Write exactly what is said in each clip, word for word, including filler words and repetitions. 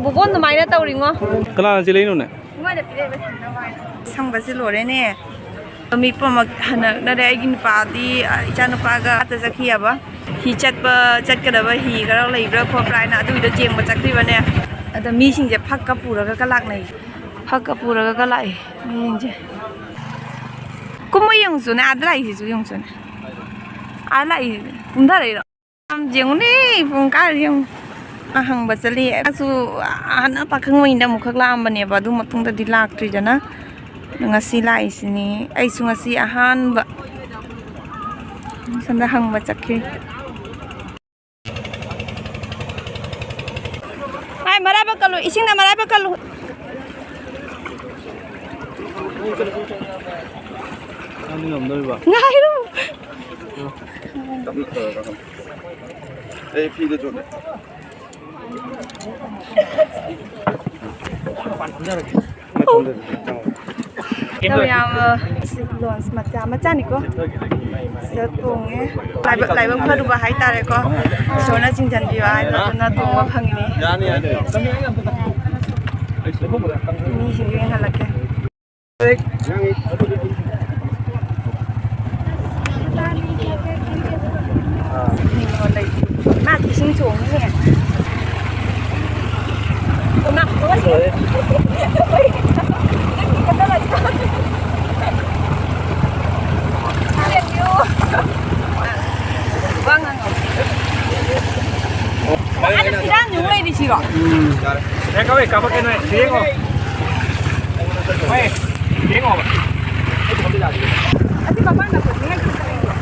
ꯄꯨꯀꯣꯟ ꯑꯗꯨꯃꯥꯏꯅ ꯇꯧꯔꯤꯉꯣ꯫ ꯀꯅꯥꯅ ꯆꯦꯜꯂꯛꯏꯅꯣꯅꯦ? ꯁꯪꯕꯁꯦ ꯂꯣꯏꯔꯦꯅꯦ꯫ ꯃꯤ ꯄꯨꯝꯅꯃꯛ ꯍꯟꯅꯔꯛꯅꯔꯦ꯫ ꯑꯩꯒꯤ ꯅꯨꯄꯥꯗꯤ, ꯑ, ꯏꯆꯥ ꯅꯨꯄꯥꯒ ꯑꯥꯗ ꯆꯠꯈꯤꯑꯕ꯫ ꯍꯤ ꯆꯠꯄ, ꯆꯠꯀꯗꯕ ꯍꯤ ꯈꯔ ꯂꯩꯕ꯭ꯔꯥ ꯈꯣꯠꯄ꯭ꯔꯥ ꯍꯥꯏꯅ ꯑꯗꯨꯒꯤꯗꯣ ꯌꯦꯡꯕ ꯆꯠꯈꯤꯕꯅꯦ꯫ ꯑꯗ ꯃꯤꯁꯤꯡꯁꯦ ꯐꯛꯀ ꯄꯨꯔꯒ ꯂꯥꯛꯅꯩ꯫ ꯐꯛꯀ ꯄꯨꯔꯒ ꯂꯥꯛꯑꯦ ꯃꯤꯁꯤꯡꯁꯦ꯫ ꯀꯨꯝꯃ ꯌꯦꯡꯉꯨꯆꯣꯅꯦ, ꯑꯥꯗ ꯂꯥꯛꯏꯁꯤꯁꯨ ꯌꯦꯡꯉꯨꯆꯣꯅꯦ꯫ ꯑꯥꯗ ꯂꯥꯛꯏꯁꯤꯁꯨ꯫ ꯀꯨꯝꯊꯔꯛꯏꯔꯣ? ꯌꯥꯝ ꯌꯦꯡꯉꯨꯅꯦ, ꯄꯨꯡ ꯀꯥꯏꯗ ꯌꯦꯡꯉꯨ꯫ ꯑꯍꯪꯕ ꯆꯠꯂꯤ꯫ ꯑꯁꯨ ꯍꯥꯟꯅ ꯄꯥꯈꯪ ꯑꯣꯏꯅ ꯑꯃꯨꯛꯈꯛ ꯂꯥꯛꯑꯝꯕꯅꯦꯕ, ꯑꯗꯨ ꯃꯇꯨꯡꯗꯗꯤ ꯂꯥꯛꯇ꯭ꯔꯤꯗꯅ꯫ ꯉꯁꯤ ꯂꯥꯛꯏꯁꯤꯅꯤ꯫ ꯑꯩꯁꯨ ꯉꯁꯤ ꯑꯍꯥꯟꯕ ꯁꯣꯝꯗ ꯍꯪꯕ ꯆꯠꯈꯤ꯫ ꯃꯥꯏ ꯃꯔꯥꯏꯕꯛ ꯀꯜꯂꯨ, ꯏꯁꯤꯡꯅ ꯃꯔꯥꯏꯕꯛ ꯀꯜꯂꯨ꯫ ꯅꯪꯗꯤ ꯉꯝꯗꯣꯔꯤꯕ? ꯉꯥꯏꯔꯨ꯫ ꯑꯩ ꯐꯤꯗ ꯆꯣꯠꯂꯦ꯫ ꯇꯧ ꯌꯥꯝ, ꯁꯤ ꯂꯣꯟꯁ ꯃꯆꯥ ꯃꯆꯥꯅꯤꯀꯣ꯫ ꯁꯤꯗ ꯇꯣꯡꯉꯦ꯫ ꯂꯥꯏꯕꯛ, ꯂꯥꯏꯕꯛ ꯐꯔꯨꯕ ꯍꯥꯏꯇꯥꯔꯦꯀꯣ꯫ ꯏꯁꯣꯔꯅ ꯆꯤꯡꯁꯤꯟꯕꯤꯕ ꯍꯥꯏꯗꯨꯅ ꯇꯣꯡꯕ ꯐꯪꯉꯤꯅꯤ꯫ ꯃꯤꯁꯤꯡꯗꯨ ꯌꯦꯡꯍꯜꯂꯛꯀꯦ꯫ ꯃꯥ ꯏꯁꯤꯡ ꯆꯣꯡꯉꯤꯅꯦ꯫ ꯃꯥ, ꯋꯥ ꯉꯥꯡꯉꯣ꯫ ꯑꯥꯗ ꯐꯤꯔꯥꯟꯁꯨ ꯂꯩꯔꯤꯁꯤꯔꯣ? ꯎꯝ꯫ ꯌꯥꯔꯦ꯫ ꯍꯦꯛ ꯀꯥꯞꯄꯛꯀꯦ, ꯀꯥꯞꯄꯛꯀꯦ ꯅꯣꯏ꯫ ꯌꯦꯡꯉꯣ꯫ ꯍꯣꯏ꯫ ꯌꯦꯡꯉꯣꯕ꯫ ꯑꯁꯤ ꯃꯄꯥꯟꯗ ꯄꯨꯁꯤꯟꯅꯤꯡꯉꯥꯏ ꯈꯤꯇꯪ ꯂꯩꯕ꯭ꯔꯣ?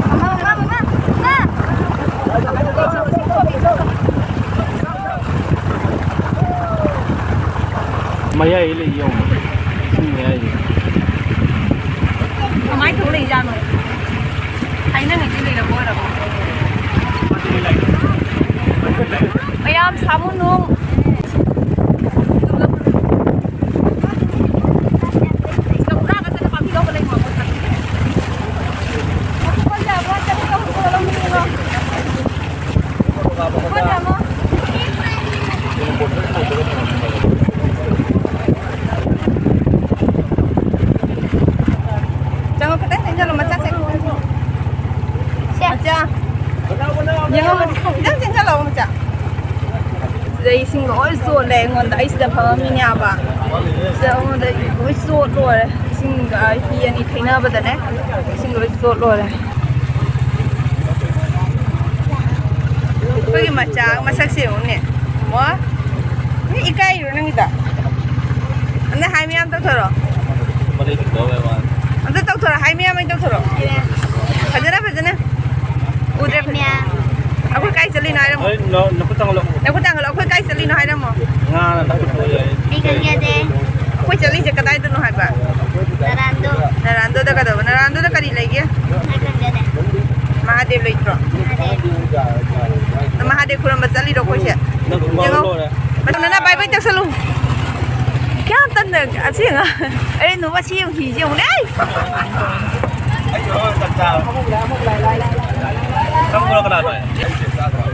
ꯃꯃꯥ, ꯃꯃꯥ, ꯃꯃꯥ꯫ ꯃꯌꯥꯏ ꯂꯩ ꯌꯦꯡꯉꯣ꯫ ꯏꯁꯤꯡ ꯃꯌꯥꯏꯁꯦ꯫ ꯀꯃꯥꯏꯅ ꯇꯧ ꯂꯩꯖꯥꯠꯅꯣ? ꯍꯥꯏꯅꯉꯩꯗꯤ ꯂꯩꯔꯕ ꯑꯣꯏꯔꯕ? ꯃꯌꯥꯝ ꯁꯥꯃꯨ ꯅꯨꯡ꯫ ꯂꯧꯕ꯭ꯔꯥꯒ ꯆꯠꯂ ꯄꯥꯝꯕꯤ ꯂꯧꯕ ꯂꯩ ꯃꯥꯃꯣ ꯁꯥꯃꯨ꯫ ꯌꯦꯡꯉꯣ, ꯈꯤꯇꯪ ꯆꯦꯟꯁꯤꯜꯂꯛꯑꯣ, ꯃꯆꯥ꯫ ꯁꯤꯗ ꯏꯁꯤꯡ ꯂꯣꯏ ꯆꯣꯠꯂꯦ ꯑꯩꯉꯣꯟꯗ꯫ ꯑꯩ ꯁꯤꯗ ꯐꯝꯃꯝꯃꯤꯅꯦꯕ꯫ ꯁꯤꯗ ꯑꯩꯉꯣꯟꯗ ꯂꯣꯏ ꯆꯣꯠ ꯂꯣꯏꯔꯦ꯫ ꯏꯁꯤꯡꯒ ꯍꯤ ꯑꯅꯤ ꯊꯩꯅꯕꯗꯅꯦ ꯏꯁꯤꯡ ꯂꯣꯏ ꯆꯣꯠ ꯂꯣꯏꯔꯦ꯫ ꯑꯩꯈꯣꯏꯒꯤ ꯃꯆꯥ ꯃꯁꯛꯁꯦ ꯌꯦꯡꯉꯨꯅꯦ꯫ ꯃꯣ? ꯅꯪ ꯏꯀꯥꯏꯔꯤꯔꯣ ꯅꯪꯒꯤꯗꯣ? ꯅꯪ ꯍꯥꯏ ꯃꯌꯥꯝ ꯇꯧꯊꯣꯔꯛꯑꯣ꯫ ꯑꯝꯇ ꯇꯧꯊꯣꯔꯛꯑꯣ, ꯍꯥꯏ ꯃꯌꯥꯝ ꯑꯣꯏꯅ ꯇꯧꯊꯣꯔꯛꯑꯣ꯫ ꯐꯖꯅ, ꯐꯖꯅ꯫ ꯎꯗ꯭ꯔꯦ, ꯐꯖꯅ꯫ ꯑꯩꯈꯣꯏ ꯀꯥꯏ ꯆꯠꯂꯤꯅꯣ ꯍꯥꯏꯔꯝꯃꯣ꯫ ꯍꯣꯏ, ꯅ-, ꯅꯈꯨꯠ ꯊꯥꯡꯒꯠꯂꯣ꯫ ꯅꯈꯨꯠ ꯊꯥꯡꯒꯠꯂꯣ꯫ ꯑꯩꯈꯣꯏ ꯀꯥꯏ ꯆꯠꯂꯤꯅꯣ ꯍꯥꯏꯔꯝꯃꯣ꯫ ꯉꯥ ꯅꯈꯨꯠ ꯊꯥꯡꯒꯠꯂꯣ ꯌꯥꯏꯌꯦ꯫ ꯑꯩ ꯈꯪꯖꯗꯦ꯫ ꯑꯩꯈꯣꯏ ꯆꯠꯂꯤꯁꯦ ꯀꯗꯥꯏꯗꯅꯣ ꯍꯥꯏꯕ? ꯅꯔꯥꯟꯗꯣ꯫ ꯅꯔꯥꯟꯗꯣꯗ ꯀꯩꯗꯧꯕ? ꯅꯔꯥꯟꯗꯣꯗ ꯀꯔꯤ ꯂꯩꯒꯦ? ꯑꯩ ꯈꯪꯖꯗꯦ꯫ ꯃꯍꯥꯗꯦꯕ ꯂꯩꯇ꯭ꯔꯣ? ꯃꯍꯥꯗꯦꯕ꯫ ꯃꯍꯥꯗꯦꯕ ꯈꯨꯔꯨꯝꯕ ꯆꯠꯂꯤꯔꯣ ꯑꯩꯈꯣꯏꯁꯦ? ꯅꯪ ꯈꯨꯔꯨꯝꯕ ꯌꯦꯡꯉꯣ꯫ ꯂꯣꯏꯔꯦ꯫ ꯃꯇꯝꯗꯅ ꯕꯥꯏ ꯕꯥꯏ ꯇꯧꯁꯜꯂꯨ꯫ ꯀꯌꯥꯝ ꯇꯟꯅ ꯑꯁꯤ ꯑꯉꯥꯡ-, ꯑꯩ ꯅꯨꯄꯥ ꯁꯤ ꯌꯦꯡꯉꯨ, ꯍꯤꯁꯦ ꯌꯦꯡꯉꯨꯅꯦ꯫ ꯑꯩ! ꯅꯪ ꯈꯨꯔꯨꯝꯕ ꯀꯅꯥꯅꯣ?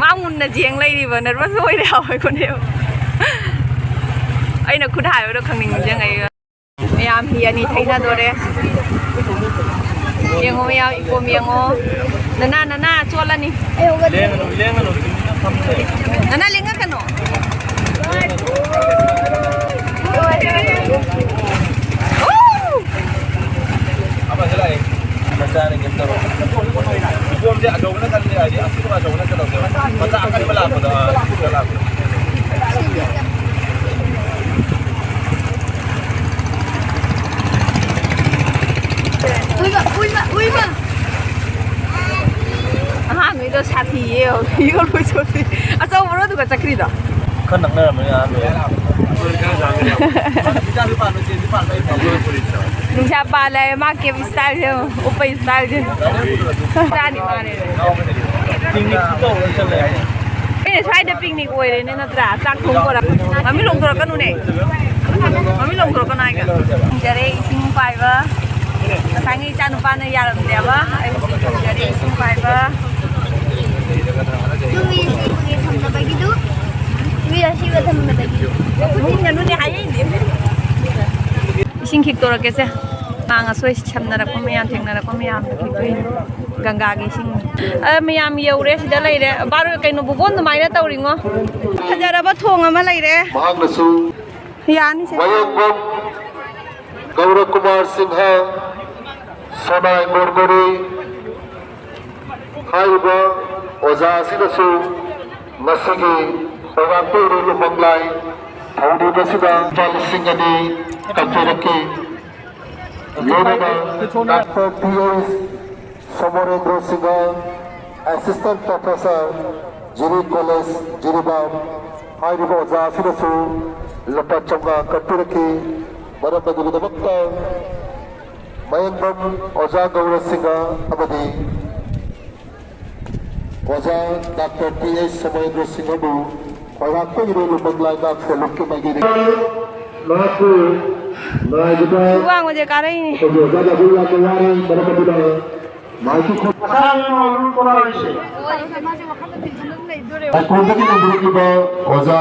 ꯃꯥ ꯃꯨꯟꯅ ꯌꯦꯡ ꯂꯩꯔꯤꯕ ꯅꯔꯚꯁ ꯑꯣꯏꯔꯦ ꯍꯥꯏꯕ ꯑꯩꯉꯣꯟꯗ꯫ ꯑꯩꯅ ꯈꯨꯠ ꯍꯥꯏꯕꯗꯣ ꯈꯪꯅꯤꯡꯕꯁꯦ ꯉꯩ꯫ ꯃꯌꯥꯝ ꯍꯤ ꯑꯅꯤ ꯊꯩꯅꯗꯣꯔꯦ꯫ ꯌꯦꯡꯉꯣ ꯃꯌꯥꯝ, ꯏꯄꯣꯝ ꯌꯦꯡꯉꯣ꯫ ꯅꯅꯥ, ꯅꯅꯥ ꯆꯣꯠꯂꯅꯤ꯫ ꯂꯦꯡꯒꯅꯨ, ꯂꯦꯡꯒꯅꯨ, ꯇꯨꯃꯤꯟꯅ ꯐꯝꯃꯨ꯫ ꯅꯅꯥ ꯂꯦꯡꯉꯛꯀꯅꯣ꯫ ꯎ! ꯑꯃꯁꯨ ꯂꯥꯛꯑꯦ꯫ ꯃꯆꯥꯅ ꯀꯩꯝ ꯇꯧꯔꯣꯏ꯫ ꯏꯄꯣꯝꯁꯦ ꯑꯆꯧꯕꯅ ꯀꯜꯂꯦ ꯍꯥꯏꯗꯤ ꯑꯁꯤꯒꯨꯝꯕ ꯑꯆꯧꯕꯅ ꯀꯩꯗꯧꯒꯦꯕ? ꯃꯆꯥ ꯑꯀꯟꯕ ꯂꯥꯛꯄꯗꯣ, ꯑꯥ, ꯑꯗꯨꯗ ꯂꯥꯛꯄꯗꯣ꯫ ꯎꯏꯃ, ꯎꯏꯃ, ꯎꯏꯃ! ꯑꯍꯥꯟꯕꯩꯗꯣ ꯁꯥꯊꯤꯌꯦ, ꯌꯣꯜꯂꯣꯏ ꯆꯣꯠꯂꯤ꯫ ꯑꯆꯧꯕꯔꯣ ꯑꯗꯨꯒ ꯆꯠꯈ꯭ꯔꯤꯗꯣ? ꯈꯔ ꯅꯛꯅꯔꯝꯃꯅꯤ ꯑꯍꯥꯟꯕꯩ꯫ ꯅꯨꯡꯁꯥ ꯄꯥꯜꯂꯦ, ꯃꯥ ꯀꯦꯞ ꯏꯁꯇꯥꯏꯜꯁꯦ ꯌꯦꯡꯉꯣ, ꯎꯞꯄꯩ ꯏꯁꯇꯥꯏꯜꯁꯦ꯫ ꯆꯥꯅꯤ ꯃꯥꯅꯦ꯫ ꯄꯤꯛꯅꯤꯛꯁꯨ ꯇꯧꯔ ꯆꯠꯂꯦ ꯍꯥꯏꯅꯦ꯫ ꯑꯦ, ꯁ꯭ꯋꯥꯏꯗ ꯄꯤꯛꯅꯤꯛ ꯑꯣꯏꯔꯦꯅꯦ ꯅꯠꯇ꯭ꯔꯥ? ꯆꯥꯛ ꯊꯣꯡ ꯄꯨꯔꯛ-, ꯃꯃꯤꯠ ꯂꯣꯡꯊꯣꯔꯛꯀꯅꯨꯅꯦ꯫ ꯃꯃꯤꯠ ꯂꯣꯡꯊꯣꯔꯛꯀꯅꯨ ꯍꯥꯏꯒ꯫ ꯏꯁꯤꯡ ꯆꯔꯦ, ꯏꯁꯤꯡ ꯄꯥꯏꯕ꯫ ꯉꯁꯥꯏꯒꯤ ꯏꯆꯥ ꯅꯨꯄꯥꯅ ꯌꯥꯔꯝꯗꯦꯕ꯫ ꯑꯩ ꯍꯧꯖꯤꯛ ꯊꯣꯡꯖꯔꯦ, ꯏꯁꯤꯡ ꯄꯥꯏꯕ꯫ ꯃꯤ ꯑꯁꯤꯕꯒꯤ ꯊꯝꯅꯕꯒꯤꯗꯨ, ꯃꯤ ꯑꯁꯤꯕ ꯊꯝꯅꯕꯒꯤ꯫ ꯃꯨꯛꯅꯅꯨꯅꯦ ꯍꯥꯏꯔꯛꯏꯅꯦ꯫ ꯏꯁꯤꯡ ꯈꯤꯛꯇꯣꯔꯛꯀꯦꯁꯦ꯫ ꯉꯥꯡ ꯑꯁꯣꯏ ꯁꯝꯅꯔꯛꯄ ꯃꯌꯥꯝ, ꯊꯦꯡꯅꯔꯛꯄ ꯃꯌꯥꯝꯗꯣ ꯈꯤꯗꯣꯏꯅꯤ꯫ ꯒꯪꯒꯥꯒꯤ ꯏꯁꯤꯡ꯫ ꯑ, ꯃꯌꯥꯝ ꯌꯧꯔꯦ, ꯁꯤꯗ ꯂꯩꯔꯦ꯫ ꯕꯥꯔꯣ ꯀꯩꯅꯣ, ꯕꯨꯕꯣꯟ ꯑꯗꯨꯃꯥꯏꯅ ꯇꯧꯔꯤꯉꯣ꯫ ꯐꯖꯔꯕ ꯊꯣꯡ ꯑꯃ ꯂꯩꯔꯦ꯫ ꯃꯍꯥꯛꯅꯁꯨ ꯌꯥꯅꯤꯁꯦ꯫ ꯃꯌꯦꯡꯕꯝ ꯒꯧꯔ ꯀꯨꯃꯥꯔ ꯁꯤꯡꯍ, ꯁꯣꯅꯥꯏ ꯒꯣꯔꯒꯣꯔꯤ ꯍꯥꯏꯔꯤꯕ ꯑꯣꯖꯥ ꯑꯁꯤꯅꯁꯨ ꯉꯁꯤꯒꯤ ꯄ꯭ꯔꯣꯒ꯭ꯔꯥꯝ ꯇꯧꯔꯤꯕ ꯂꯨꯃꯪ ꯂꯥꯏ ꯊꯧꯅꯤꯕ ꯑꯁꯤꯗ ꯂꯨꯄꯥ ꯂꯤꯁꯤꯡ ꯑꯅꯤ ꯀꯠꯄꯤꯔꯛꯈꯤ꯫ ꯂꯣꯏꯅꯅ doctor P H Somorendro Singha, assistant professor, Jiri college, Jiribam ꯍꯥꯏꯔꯤꯕ ꯑꯣꯖꯥ ꯑꯁꯤꯅꯁꯨ ꯂꯨꯄꯥ ꯆꯥꯝꯃꯉꯥ ꯀꯠꯄꯤꯔꯛꯈꯤ꯫ ꯃꯔꯝ ꯑꯗꯨꯒꯤꯗꯃꯛꯇ ꯃꯌꯦꯡꯕꯝ ꯑꯣꯖꯥ ꯒꯧꯔ ꯁꯤꯡꯍ ꯑꯃꯗꯤ ꯑꯣꯖꯥ ꯗꯥꯛꯇꯔ ꯄꯤ ꯑꯩꯆ ꯁꯃꯔꯦꯟꯗ꯭ꯔ ꯁꯤꯡꯍꯕꯨ ꯈꯣꯏꯔꯥꯛꯄꯒꯤ ꯂꯨꯃꯪ ꯂꯥꯏ ꯉꯥꯛꯁꯦꯜꯂꯨꯛꯀꯤ ꯃꯥꯏꯀꯩꯗꯒꯤ ꯃꯍꯥꯛꯄꯨ ꯉꯥꯏꯕꯗ ꯋꯥꯡꯕꯁꯦ ꯀꯥꯔꯛꯏꯅꯦ꯫ ꯑꯩꯈꯣꯏꯒꯤ ꯑꯣꯖꯥ ꯗꯥꯕꯨ ꯌꯥꯝꯅ ꯋꯥꯔꯦ, ꯃꯔꯝ ꯑꯗꯨꯅ ꯃꯥꯏꯀꯤ ꯈꯨ-, ꯃꯁꯥꯒꯤ ꯃꯔꯨ ꯀꯣꯔꯥꯏꯁꯦ꯫ ꯂꯥꯏꯀꯣꯟꯗꯒꯤ ꯂꯧꯕꯤꯔꯛꯂꯤꯕ ꯑꯣꯖꯥ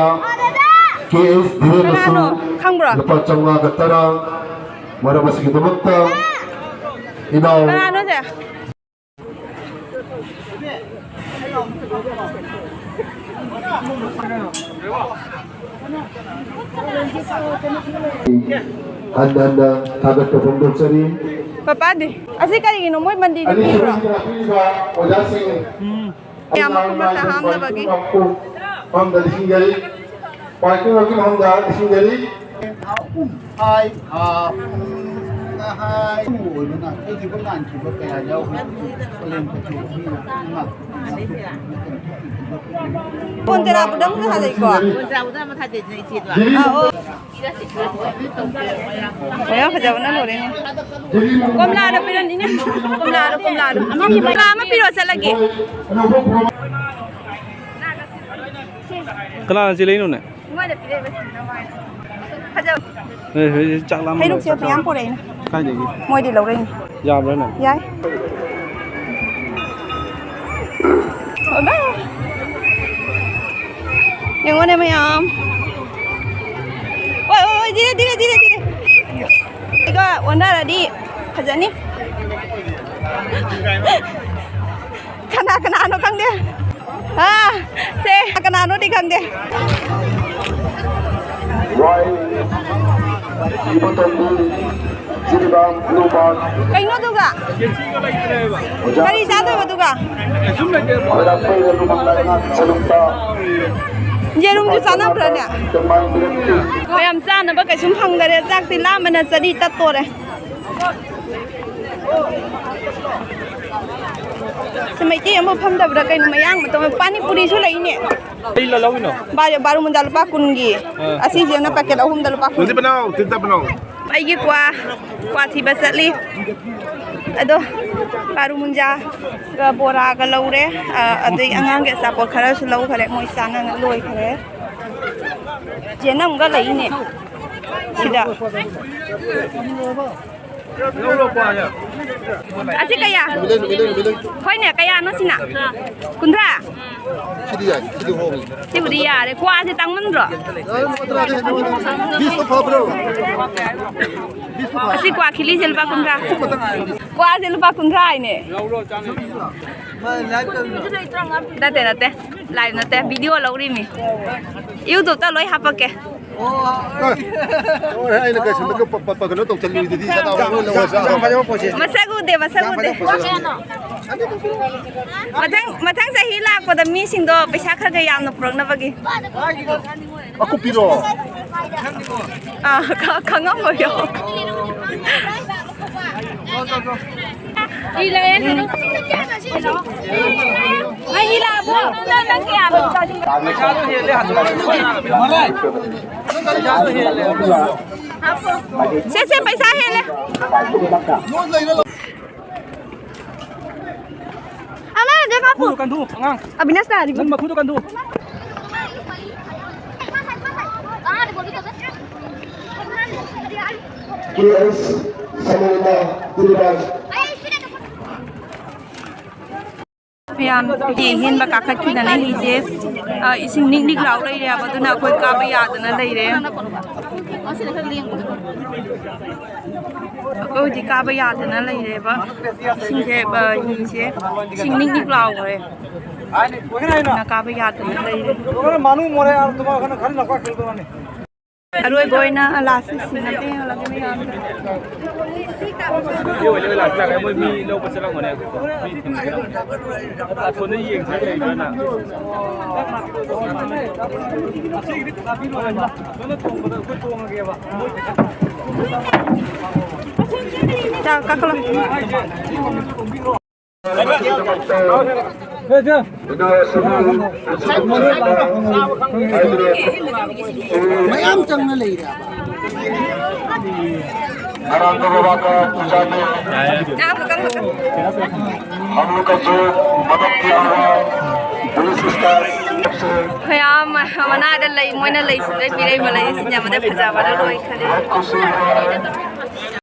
ꯀꯦ ꯑꯦꯁ ꯙꯤꯔꯦꯟꯅꯁꯨ ꯀꯅꯥꯅꯣ? ꯈꯪꯕ꯭ꯔꯣ? ꯂꯨꯄꯥ ꯆꯥꯝꯃꯉꯥꯒ ꯇꯔꯥ, ꯃꯔꯝ ꯑꯁꯤꯒꯤꯗꯃꯛꯇ ꯏꯅꯥꯎ ꯀꯅꯥꯅꯣ ꯁꯦ? ꯍꯟꯅ ꯍꯟꯅ ꯊꯥꯒꯠꯄ ꯐꯣꯡꯗꯣꯛꯆꯔꯤ꯫ ꯄꯄꯥꯗꯤ? ꯑꯁꯤ ꯀꯔꯤꯒꯤꯅꯣ? ꯃꯣꯏ ꯃꯟꯗꯤꯔꯗ ꯄꯤꯕ꯭ꯔꯣ? ꯑꯅꯤꯁꯨꯕꯁꯤꯗ ꯄꯤꯔꯤꯕ ꯑꯣꯖꯥꯁꯤꯡ ꯃꯌꯥꯝ ꯃꯈꯨꯝ ꯃꯆꯥ ꯍꯥꯞꯅꯕꯒꯤ꯫ ꯃꯐꯝꯗ ꯂꯤꯁꯤꯡ ꯌꯥꯡꯈꯩ, ꯄꯥꯔꯀꯤꯡ ꯂꯣꯠꯀꯤ ꯃꯐꯝꯗ ꯂꯤꯁꯤꯡ ꯌꯥꯡꯈꯩ꯫ ꯍꯥꯏ, ꯍꯥ, ꯍꯥꯏ꯫ ꯑꯣꯏꯕꯅ ꯊꯣꯛꯈꯤꯕ ꯂꯥꯟꯈꯤꯕ ꯀꯌꯥ ꯌꯥꯎꯈ꯭ꯔꯕꯁꯨ ꯄꯂꯦꯝ ꯄꯊꯦꯜ ꯑꯁꯤꯅ ꯉꯥꯛ-, ꯀꯣꯟ ꯇꯦꯔꯥ ꯕꯨꯗꯪꯁꯨ ꯊꯥꯖꯩꯀꯣ? ꯀꯣꯟ ꯇꯦꯔꯥ ꯕꯨꯗꯪ ꯑꯃ ꯊꯥꯖꯩꯗꯅ ꯏꯆꯦꯗꯣ꯫ ꯑꯥ, ꯑꯣ꯫ ꯃꯌꯥꯝ ꯐꯖꯕꯅ ꯂꯣꯏꯔꯦꯅꯦ꯫ ꯀꯣꯝꯂꯥꯗꯣ ꯄꯤꯔꯝꯅꯤꯅꯦ꯫ ꯀꯣꯝꯂꯥꯗꯣ, ꯀꯣꯝꯂꯥꯗꯣ꯫ ꯀꯣꯝꯂꯥ ꯑꯃ ꯄꯤꯔꯣ, ꯆꯠꯂꯒꯦ꯫ ꯀꯅꯥꯅ ꯆꯦꯜꯂꯛꯏꯅꯣꯅꯦ? ꯑꯩꯉꯣꯟꯗ ꯄꯤꯔꯛꯏꯕ ꯁꯤꯡꯅꯕ ꯍꯥꯏꯅ꯫ ꯐꯖꯕ꯫ ꯍꯣꯏ, ꯍꯣꯏ, ꯆꯥꯛ ꯂꯥꯝꯃꯦ, ꯍꯩꯔꯨꯛꯁꯦ ꯆꯥꯛ ꯃꯌꯥꯝ ꯆꯥꯔꯦ꯫ ꯄꯣꯔꯛꯏꯅꯦ꯫ ꯀꯥꯏꯗꯒꯤ? ꯃꯣꯏꯗꯤ ꯂꯧꯔꯛꯏꯅꯦ꯫ ꯌꯥꯕ꯭ꯔꯥꯅꯦ? ꯌꯥꯏ꯫ ꯌꯦꯡꯉꯣꯅꯦ ꯃꯌꯥꯝ꯫ ꯑꯣꯏ, ꯑꯣꯏ, ꯑꯣꯏ, ꯙꯤꯔꯦ, ꯙꯤꯔꯦ, ꯙꯤꯔꯦ, ꯙꯤꯔꯦ꯫ ꯑꯩꯒ ꯑꯣꯟꯅꯔꯗꯤ ꯐꯖꯅꯤ꯫ ꯀꯅꯥ ꯀꯅꯥꯅꯣ ꯈꯪꯗꯦ꯫ ꯑꯥ, ꯁꯦ, ꯀꯅꯥꯅꯣꯗꯤ ꯈꯪꯗꯦ꯫ ꯋꯥꯏ, ꯏꯕꯣꯇꯣꯝꯕꯤ, ꯖꯤꯔꯤꯕꯥꯝ, ꯕ꯭ꯂꯨ ꯕꯥꯔ꯫ ꯀꯩꯅꯣ ꯑꯗꯨꯒ? ꯑꯣꯖꯥ꯫ ꯀꯔꯤ ꯆꯥꯗꯣꯏꯕ ꯑꯗꯨꯒ? ꯈꯣꯏꯔꯥꯛꯄꯩ ꯂꯨꯃꯥꯡ ꯂꯥꯏꯉꯥꯛ ꯁꯔꯨꯛꯇ ꯌꯦꯔꯨꯝꯁꯨ ꯆꯥꯅꯕ꯭ꯔꯥꯅꯦ? ꯃꯌꯥꯝ ꯆꯥꯅꯕ ꯀꯩꯁꯨꯝ ꯐꯪꯗꯔꯦ꯫ ꯆꯥꯛꯇꯤ ꯂꯥꯝꯕꯅ ꯆꯔꯤ ꯇꯠꯇꯣꯔꯦ꯫ ꯁꯤ ꯃꯩꯇꯩ ꯑꯃ ꯐꯝꯗꯕ꯭ꯔꯥ ꯀꯩꯅꯣ, ꯃꯌꯥꯡ ꯃꯇꯣꯟ꯫ ꯄꯥꯅꯤ ꯄꯨꯔꯤꯁꯨ ꯂꯩꯅꯦ꯫ ꯀꯩ ꯂ-, ꯂꯧꯔꯤꯅꯣ? ꯕꯥ-, ꯕꯥꯔꯨ ꯃꯨꯟꯖꯥ ꯂꯨꯄꯥ ꯀꯨꯟꯒꯤ꯫ ꯑꯥ꯫ ꯑꯁꯤꯁꯤꯅ ꯄꯦꯀꯦꯠ ꯑꯍꯨꯝꯗ ꯂꯨꯄꯥ ꯀꯨꯟ꯫ ꯇꯤꯟꯇ ꯄꯅꯥꯎ, ꯇꯤꯟꯇ ꯄꯅꯥꯎ꯫ ꯑꯩꯒꯤ ꯀ꯭ꯋꯥ, ꯀ꯭ꯋꯥ ꯊꯤꯕ ꯆꯠꯂꯤ꯫ ꯑꯗꯣ ꯕꯥꯔꯨ ꯃꯨꯟꯖꯥꯒ ꯕꯣꯔꯥꯒ ꯂꯧꯔꯦ꯫ ꯑ, ꯑꯗꯩ ꯑꯉꯥꯡꯒꯤ ꯑꯆꯥꯄꯣꯠ ꯈꯔꯁꯨ ꯂꯧꯈꯔꯦ꯫ ꯃꯣꯏ ꯆꯥꯅꯅ ꯂꯣꯏꯈꯔꯦ꯫ ꯆꯦꯅꯝꯒ ꯂꯩꯅꯦ ꯁꯤꯗ꯫ ꯑꯁꯤ ꯀꯌꯥ? ꯍꯣꯏꯅꯦ, ꯀꯌꯥꯅꯣ ꯁꯤꯅ? ꯀꯨꯟꯊ꯭ꯔꯥ? ꯁꯤꯗꯤ ꯌꯥꯏ, ꯁꯤꯗꯤ ꯍꯣꯡꯉꯤ꯫ ꯁꯤꯕꯨꯗꯤ ꯌꯥꯔꯦ꯫ ꯀ꯭ꯋꯥꯁꯦ ꯇꯥꯡꯃꯟꯗ꯭ꯔꯣ? ꯄꯤꯁꯇꯣ ꯐꯕ꯭ꯔꯣ? ꯄꯤꯁꯇꯣ ꯐꯕ꯭ꯔꯣ? ꯑꯁꯤ ꯀ꯭ꯋꯥ ꯈꯤꯂꯤꯁꯦ ꯂꯨꯄꯥ ꯀꯨꯟꯊ꯭ꯔꯥ꯫ ꯀ꯭ꯋꯥꯁꯦ ꯂꯨꯄꯥ ꯀꯨꯟꯊ꯭ꯔꯥ ꯍꯥꯏꯅꯦ꯫ ꯅꯠꯇꯦ, ꯅꯠꯇꯦ꯫ ꯂꯥꯏꯚ ꯅꯠꯇꯦ, ꯚꯤꯗꯤꯑꯣ ꯂꯧꯔꯤꯃꯤ꯫ ꯌꯨꯇ꯭ꯌꯨꯕꯇ ꯂꯣꯏ ꯍꯥꯄꯛꯀꯦ꯫ ꯑꯦ, ꯂꯣꯏꯔꯦ, ꯑꯩꯅ ꯀꯩꯁꯨꯝꯗ ꯄ-, ꯄ-, ꯄ-, ꯀꯩꯅꯣ ꯇꯧꯁꯜꯂꯨꯔꯤꯗꯨꯗꯤ, ꯁꯅꯥ ꯍꯣꯏ ꯂꯧꯔ ꯆꯥꯕ꯫ ꯃꯁꯛ ꯎꯗꯦ, ꯃꯁꯛ ꯎꯗꯦ꯫ ꯃꯊꯪ, ꯃꯊꯪ ꯆꯍꯤ ꯂꯥꯛꯄꯗ ꯃꯤꯁꯤꯡꯗꯣ ꯄꯩꯁꯥ ꯈꯔ ꯈꯔ ꯌꯥꯝꯅ ꯄꯨꯔꯛꯅꯕꯒꯤ꯫ ꯑꯀꯨꯞꯄꯤꯔꯣ? ꯑꯥ, ꯈ-, ꯈꯪꯉꯝꯃꯣꯏꯌꯣ꯫ ꯁꯦ, ꯁꯦ, ꯄꯩꯁꯥ ꯍꯦꯜꯂꯦ꯫ ꯑꯃ ꯗꯦ ꯀꯥꯄꯨ꯫ ꯃꯈꯨꯗꯨ ꯀꯟꯊꯣꯛꯎ, ꯑꯉꯥꯡ꯫ ꯑꯕꯤꯅꯥꯁ ꯇꯥꯔꯤꯕ꯫ ꯅꯪ ꯃꯈꯨꯗꯨ ꯀꯟꯊꯣꯛꯎ꯫ ꯀꯦ ꯑꯦꯁ ꯁꯃꯨꯅ ꯗꯤꯂꯤꯚꯔ꯫ ꯃꯌꯥꯝ ꯍꯤ ꯍꯦꯟꯕ ꯀꯥꯈꯠꯈꯤꯗꯅ ꯍꯤꯁꯦ, ꯑ, ꯏꯁꯤꯡ ꯅꯤꯛ ꯅꯤꯛ ꯂꯥꯎ ꯂꯩꯔꯦꯕ, ꯑꯗꯨꯅ ꯑꯩꯈꯣꯏ ꯀꯥꯕ ꯌꯥꯗꯅ ꯂꯩꯔꯦ꯫ ꯑꯩꯈꯣꯏ ꯍꯧꯖꯤꯛ ꯀꯥꯕ ꯌꯥꯗꯅ ꯂꯩꯔꯦꯕ꯫ ꯏꯁꯤꯡꯁꯦ, ꯑ, ꯍꯤꯁꯦ ꯏꯁꯤꯡ ꯅꯤꯛ ꯅꯤꯛ ꯂꯥꯎꯈ꯭ꯔꯦ꯫ ꯑꯗꯨꯅ ꯀꯥꯕ ꯌꯥꯗꯅ ꯂꯩꯔꯦ꯫ ꯑꯔꯣꯏꯕ ꯑꯣꯏꯅ ꯂꯥꯁ ꯁꯤꯅ ꯄꯦꯟꯍꯜꯂꯒꯦ ꯃꯌꯥꯝꯗ꯫ ꯃꯣꯏ ꯃꯤ ꯂꯧꯕ ꯆꯠꯂꯝꯒꯅꯤ꯫ ꯃꯤ ꯊꯤꯟꯕ ꯆꯠꯂꯝꯒꯅꯤ꯫ ꯑꯁꯣꯝꯗ ꯌꯦꯡꯁꯦ ꯂꯩꯕ꯭ꯔꯅ꯫ ꯆꯥ ꯀꯥꯈꯠꯂꯣ꯫ ꯃꯌꯥꯝ ꯆꯪꯅ ꯂꯩꯔꯦ꯫ ꯉꯔꯥꯡꯗꯣ ꯕꯕꯥꯒ ꯄꯨꯖꯥꯅꯦ꯫ हम लोग का जो मदद किया हुआ पुलिस स्टाफ से ꯃꯌꯥꯝ ꯃꯅꯥꯗ ꯂꯩ, ꯃꯣꯏꯅ ꯂꯩ ꯁꯤꯗꯩ ꯄꯤꯔꯛꯏꯕ ꯂꯩꯁꯤꯡꯁꯦ ꯑꯃꯗ ꯐꯖꯕꯅ ꯂꯣꯏꯈꯔꯦ꯫ बहुत खुशी है।